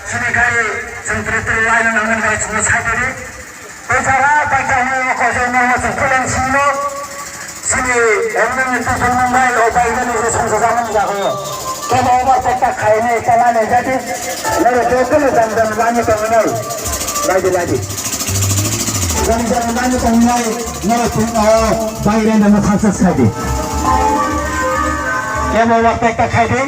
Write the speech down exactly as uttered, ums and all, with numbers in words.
Sini gari sentri-sentri lain yang nangmani gari semua saya tadi. Bicara baca ni kosong nama sempurna sini. Sini orang itu pun Mumbai, oh, baik ni saya sama-sama jago. Kebo overtake tak khaini, chalani jadi. Lalu betul jam-jam lani kau ni. Lagi, lagi. Jam-jam lani kau ni. Lalu pun, oh, baik ni nama sukses khaidi. Kebo overtake tak khaidi.